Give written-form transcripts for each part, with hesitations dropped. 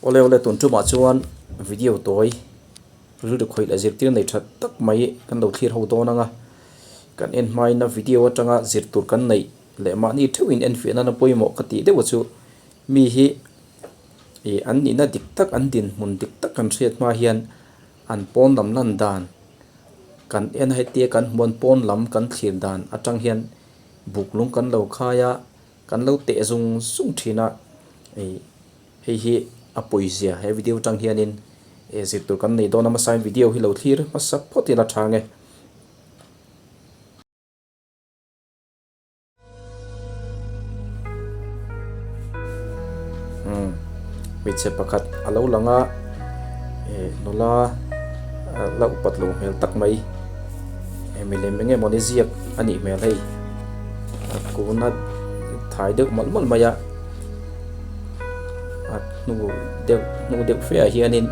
Awle awle tun tumah chuan video tawi rilru khawih leh zirtir nei tha tak mai kan lo thlir ho dawn ang a, kan en hmain a video atanga zir tur kan neih leh mahni theuhin enfiah nana pawimawh ka tih deuh a chu mi hi ih an nihna dik tak an dinhmun dik tak kan hriat hma hian an pawn lam lan dan kan en a hetia kan hmuan pawn lam kan thlir dan atang hian buk lung kan lo khai a. Kan lo teh zung zung thin a, ih hei hi a pawizia he video atang hianin eh zir tur kan nei dawn a hmasain video hi lo thlir hmasa phawt ila tha nge. Umm hmeichhe pakhat a lo lang a, eh nula la upat lo hmel tak mai eh milem eng emawni ziak a nih hmel hei. A kuna thai deuh mawlh mawlh mai a a hnu deuh hnu deuh fe ah hianin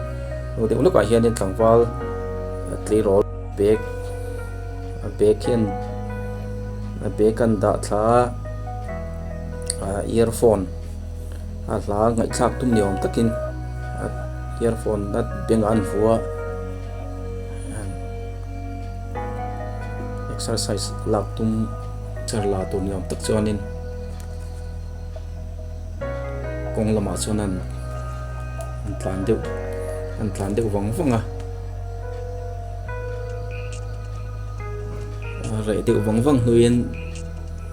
hnu deuh lawkah hianin tlangval tleirawl bag a bag hian a bag an dah thla a ah earphone a hla ngaihthlak tum ni awm takin a earphone a bengah an vuah a. Exercise lak tum char la tur ni awm tak chuanin kawng lamah chuan an an tlan deuh an tlan deuh vang vang a a reh deuh vang vang hnuin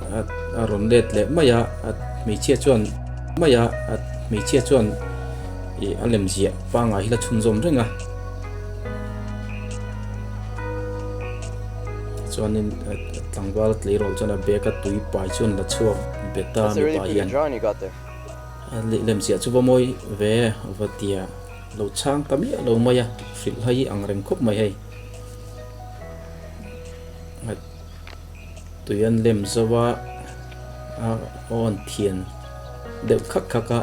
a a rawn let leh mai a a hmeichhia chuan mai a a hmeichhia chuan ih a lem ziah pangngai hi la chhunzawm reng a. Chuanin tlangval tleirawl chuan a bag a tui pai chuan la chhuak bet a mipa hian a lem chiah chu va mawi ve va tia lo chhang ta miah lo mai a hrilh hai ang reng khawp mai hei tui an lem zo a a aw an thian deuh khak khak a.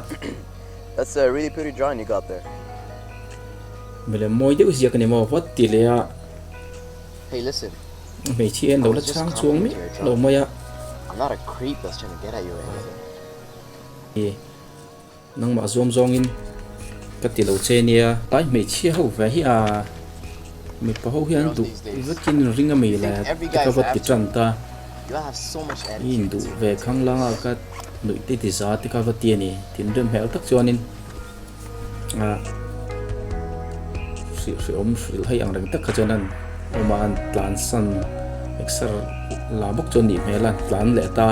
That's a really pretty drawing you got there. Milem mawi deuh ziak a ni maw vat ti leh a. Hey listen. Hmeichhia hian lo la chhang chuang miah lo mai a. I'm not a creep that's trying to get at you or anything. I nangmah zuam zawngin ka ti lo che nia. Tlai hmeichhia ho ve hi a mipa ho hian duh vekin ring a mi le te ka va ti tan ta. I induh ve khanglang a ka nuih te ti za te ka va ti a ni. Thinrim hmel tak chuanin. Hrehawm hrilh hei ang reng tak kha chuan an awm a an tlan san exer la bawk chu a nih hmel a tlan leh ta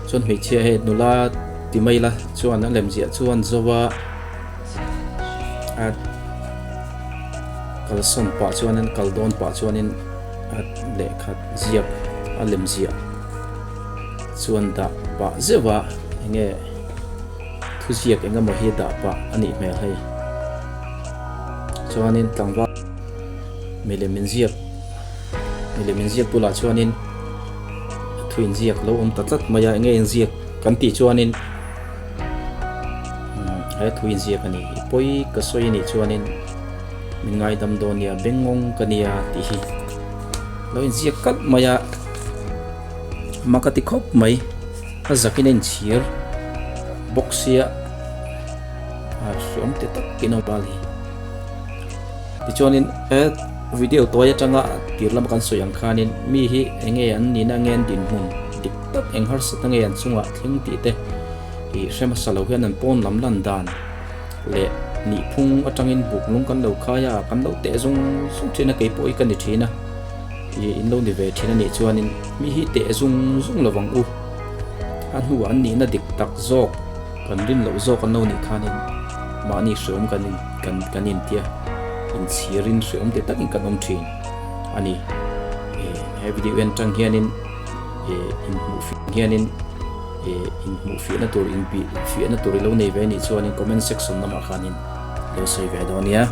chuan hmeichhia hei nula ti mai la chuan a lem ziah chuan zo a a kalsawn pah chuanin kal dawn pah chuanin a lehkha ziak a lem ziah. Chuan dah pah zeuh a, enge thuziak eng emaw hi dah pah a nih hmel hei. Chuanin tlangval milem inziak milem inziak bulah chuanin thu inziak lo awm ta tlat mai a, enge inziak kan tih chuanin he thu inziak a ni. I pawi ka sawi a nih chuanin min ngaidam dawn nia, bengngawng ka nia tih hi lo inziak kalh mai a. Mak a ti khawp mai a zakin a inchhir bawk sia a hreawm te takin a awm hi tichuanin he video tawi atanga tir lama kan sawi ang khanin mi hi eng nge an nihna nge an dinhmun dik tak eng harsatna nge an chungah thleng tih te ih hre hmasa lo hian an pawn lam lan dan leh nihphung atangin buk lung kan lo khai a kan lo teh zung zung thin a keipawh hi ka ni thin a. Ih in lo ni ve thin a nih chuanin mi hi teh zung zung lo vang u. A hnuah an nihna dik tak zawk kan rin loh zawk an lo nih khanin mahni hreawm kan in kan kan intia inchhirin hreawm te takin kan awm thin a ni. Ih he video en tang hianin ih inhmuh fiah hianin ih inhmuh fiahna tur inbih fiahna tur i lo nei ve a nih chuanin comment section lamah khanin lo sawi ve dawn nia.